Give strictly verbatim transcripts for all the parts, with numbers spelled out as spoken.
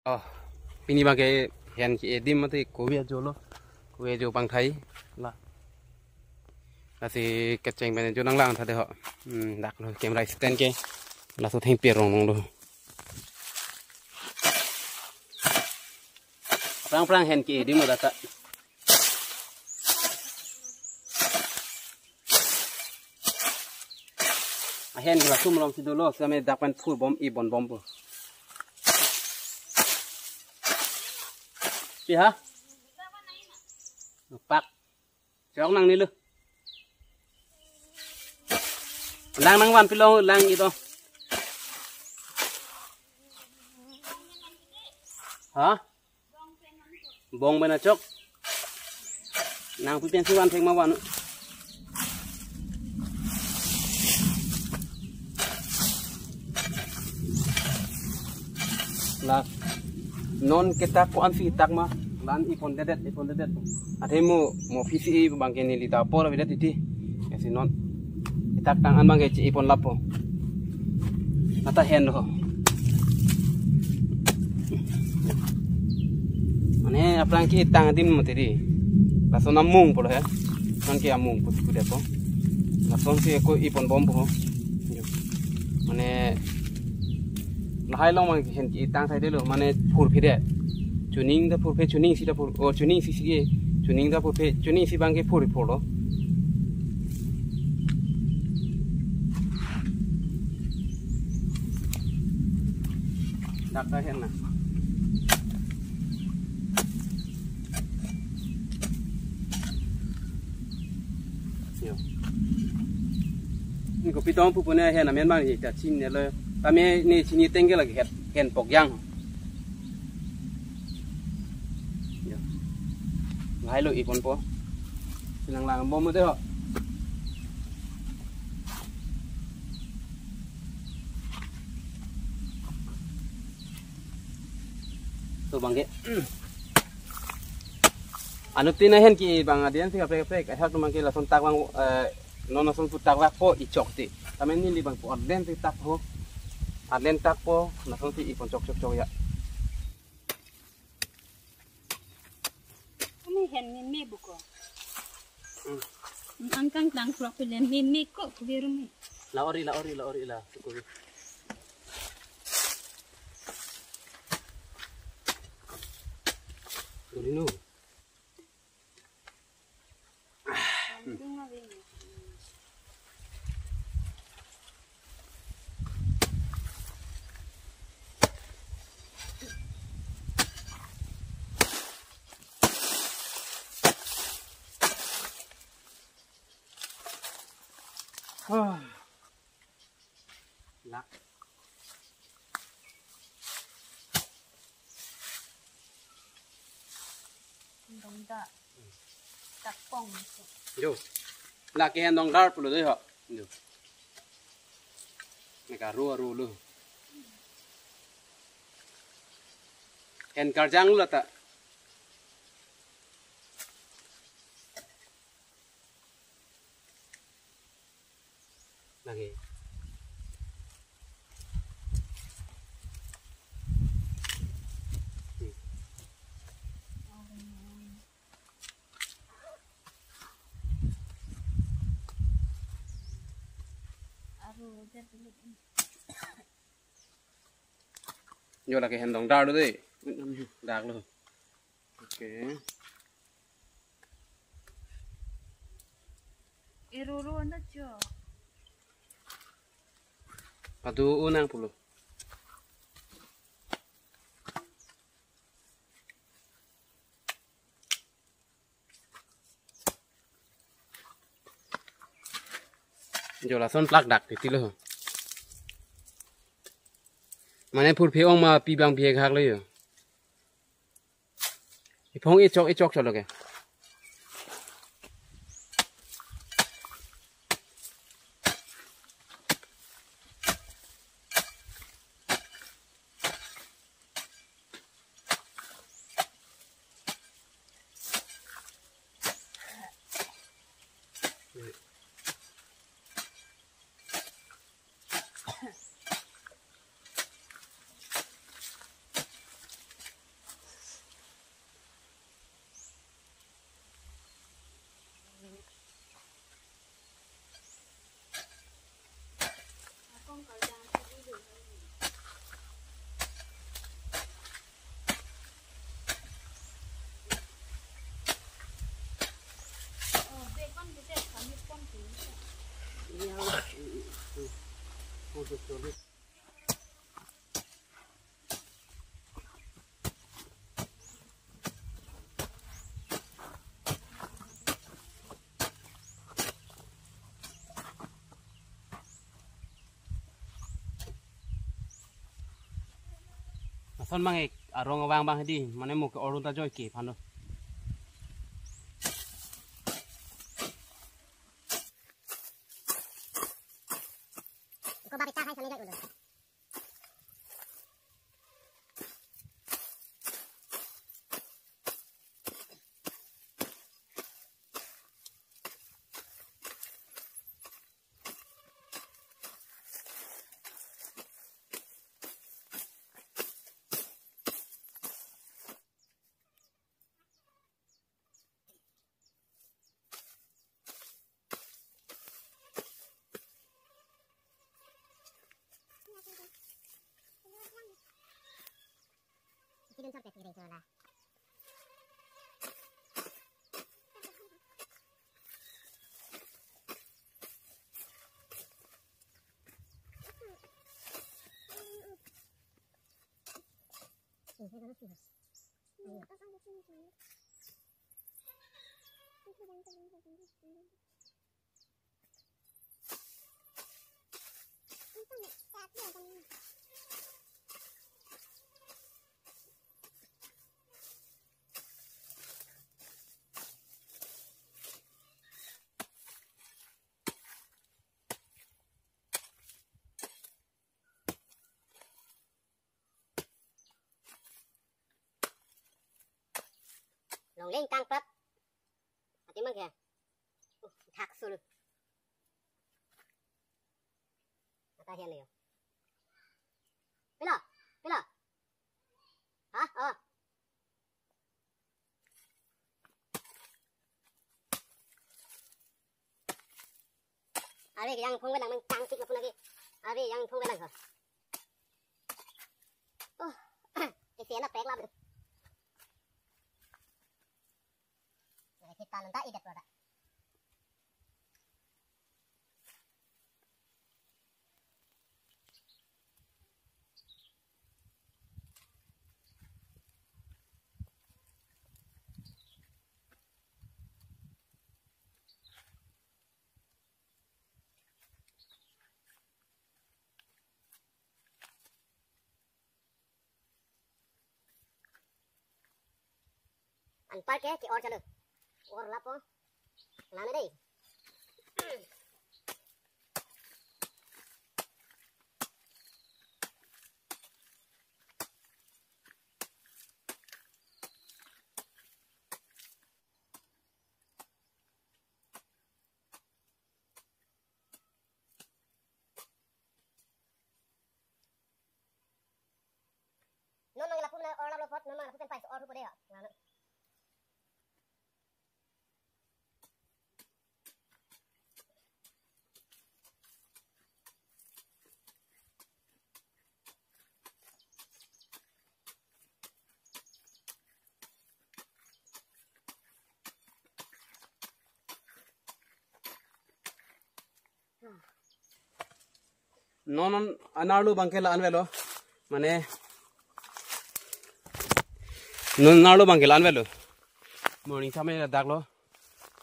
Oh, pini abangke hen ke-e adim mate kobi ajo lo. Kobi ajo pangthai la. Lasi kecheng pen ajo nanglang tha de ho. Hmm, dak lo camera stand ke. Laso thengpi arong nong lo. Prang prang hen ke-e adim lo dak ta. Ahen ke la sum alongsi dolo, same dak pen phur bom, ipon bompo. Pi ha? Pak. Chok nangne lo. Lang nangvanpi lo, lang ito. Ha? Bong pen achok. Nangpi pensi van thek ma van. La. Non ketak ko-ansi tak ma. La-an ipon dedet, ipon dedet. Athe mo, mo pisi abangke neli ta apor avedet titi. Lasi non. Itak tang an abangke chi-ipon lapo. Ata hen lo. Mane aphrang ke-etang adim mati di. Lason amung pulo he. Non ke amung put put po. Lasonsi ako ipon bompo. Mane lahai along abang hen ke-etang thaidetlo. Mane phurphedet. Chuning ta phurphe, chuning si ta phur, o chuning si si ke, chuning ta phurphe, chuning si abangke phurphurlo. Dak ta hen na. Yo. Ni kopi tong pupu ne hen amen abang ni ta chinine lo. Tame ne chini tengke lake het, hen pok yang. Yo. Lahai lo iponpo. Sinang lang bom mo te ho. To abangke. Anuttin ahen ke abang adian si kaprek kaprek. Ahak abangke lason tak abang, eh, non lason pu tak abang po ichok ti. Tame neli abang po arlen ti tak ho. Arlen tak po lason ti ipon chok chok chok ya. Kami hen meme buko. Hmm. Angkang tang krok pele meme ko kubiru me. La ori, la ori, la ori, la. Sukuri. Dulino. Ah. La. Dong da. Takpong so. Jo. La ke hen dong dar pulo de ho. Jo. Neka ru ru lo. Hen karjang lo ta. Lagi. Jo lagi hen dong dar lo de. Dak lo. Oke. Eruru anda jo. Padu unang pulo. Jo lason plak dak titi lo. Mane phurphe ong ma pi abang pi hek hak lo jo. Iphong ichok ichok cholo ke. Lason bang ik arong vang bang hedi, mane mo ke orun ta joi ke phano. Longleng tangpat. Ati mang kya? Uh, thak sul. Ata hian yo. Pilo, pilo. Ha? Oh. Are yang phung belang mang tang tik na puna ke. Are yang phung belang ho. Oh. Isi na pek lap. Isi tan ta idet roda. Anpar ke ke-or chalo. Or lapo. Lame dei. Non mang lapu na or lap lopot, non mang lapu pen pai so or pu de ya. Ngana. Non non anerlo bangke la-an avelo. Mane non anerlo bangke la-an avelo. Morning tame ladak lo.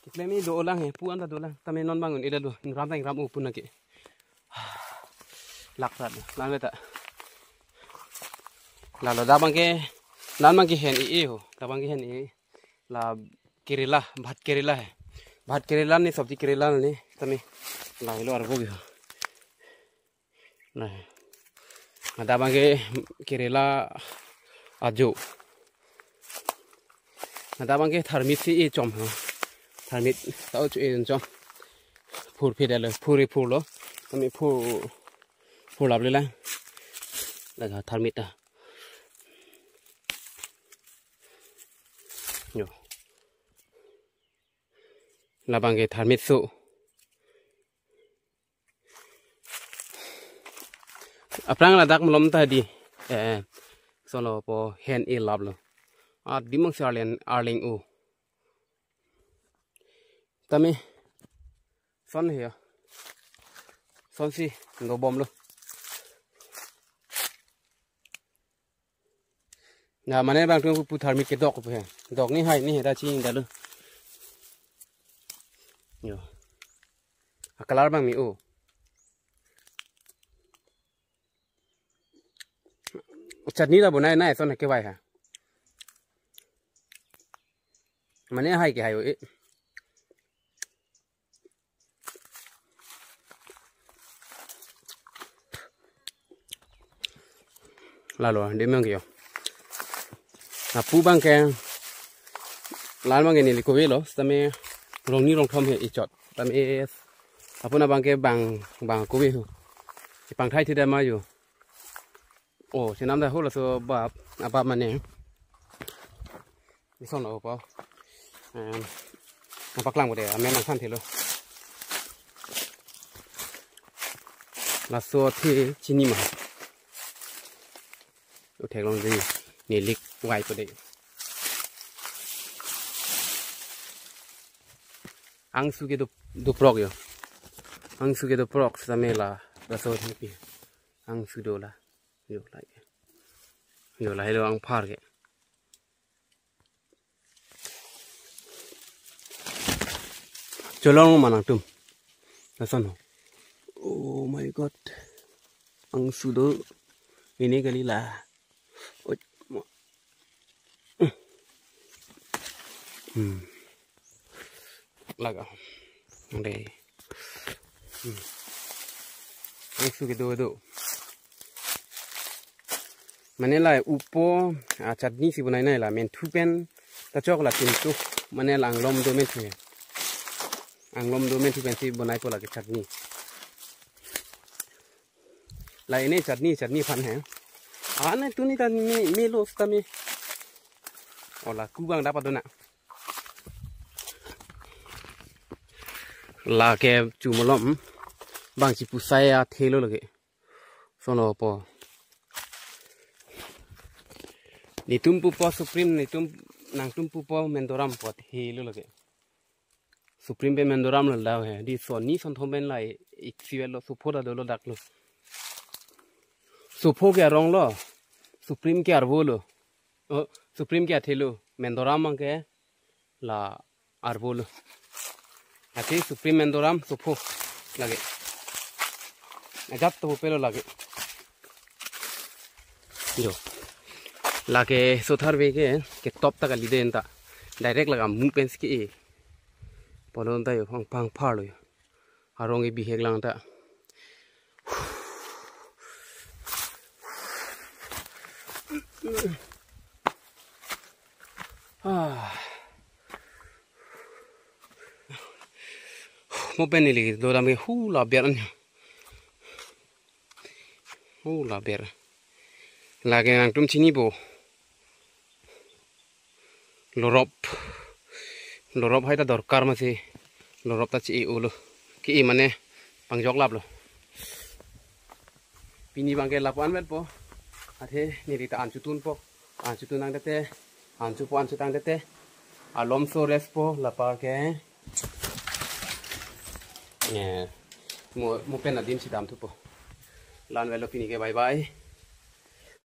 Kiklem i dolang he, pu an ta dolang. Tame non bang un-edetlo. Ingram ta ingram u puna ke. Lak rat lo. La-an ave ta. Lalo dak bangke, la-an bangke hen-e-e ho. Dak bangke hen-e-e. La Kerala, bhat Kerala hai. Bhat Kerala ne, sabji Kerala ne, tame. Lahelo arvo ke ho. Nah. Ladak bangke Kerala ajo. Ladak bangke tharmit si e chom ho. Tharmit ta o chu e chom. Phur phi detlo, phur e phurlo. Tame phur, phur lap le la. Laga tharmit ta. Yo. Labang ke tharmit su. Aphrang ladak malom ta di. Eh, sono po hen-e laplo. Adim mang si arleng, arleng u. Tame. Son he ya. Son si dobomlo. Na mane bang tung pu tharmik kedok pu he. Dok ni hai ni he ta chini dalo. Yo. A color bang mi o. Chutney la bonai nai son ke bai ha. Mane hai ke hai o e. Lalo, de mang yo. Lapu bang ke, lal bang ke neli kove lo, sitame rong ni rong thom he ichot. Sitame apuna bang ke bang, bang kove ho. Ipang thai thida ma yo. Oh, chenam da ho laso bap, abap mane. Ison lo po. Em, nangpaklang po de, amen nangsan thelo. Laso athe chini ma. Uthek long de, nelik wai po de. Angsu ke do, doprok yo. Angsu ke doprok sitame la, laso athe pi. Angsu do la. Yo la. Yo la, helo angphar ke. Cholong ma nangtum. Lason ho. Oh my God. Angsu do. Ini kali la. Oi, mo. Hmm. Laga. Ande. Hmm. Angsu kedo do. Mane la upo, ah, chutney si bonai nai la menthu pen ta chok la tintu. Mane la anglom do menthu he. Anglom do menthu pen si bonai po lake chutney. La ini chutney, chutney aphan he. Ane tuni ta me, me lo sitame. Ola ku bang dapat dona. Lake chumalom bang chipusai athe lo lake. Sono po. Netum pupo Supreme, netum nangtum pupo Mendoram po athe lo lake. Supreme pen Mendoram lo dak he. Di son ni son thom pen la ik siwel lo, sopho ta dolo dak lo. Sopho ke arong lo. Supreme ke arvo lo. Oh, Supreme ke athe lo. Mendoram bang ke la arvo lo. Athe Supreme Mendoram sopho lake. Ajat to pelo lake. Yo. Lake sothar ve ke, ketop ta kali den ta. Direct lake amu pen si ke-e. Polon ta yo, pang, pang phar lo yo. Arong ke bihek lang ta. Ah. Mo pen neli do dam ke hu la biar an. Hu la biar. Lake nangtum chini po. Lorop. Lorop hai ta dorkar masi. Lorop ta chi-e-o lo. Ke-e mane pangjok lap lo. Pini bang ke lapu-an vet po. Athe neli ta an chutun po. An chutun nang tete. An chupo an chutang tete. Alom so rest po lapa ke. Eh, mo, mo pen adim si dam thupo. La-an vet lo pini ke bye bye.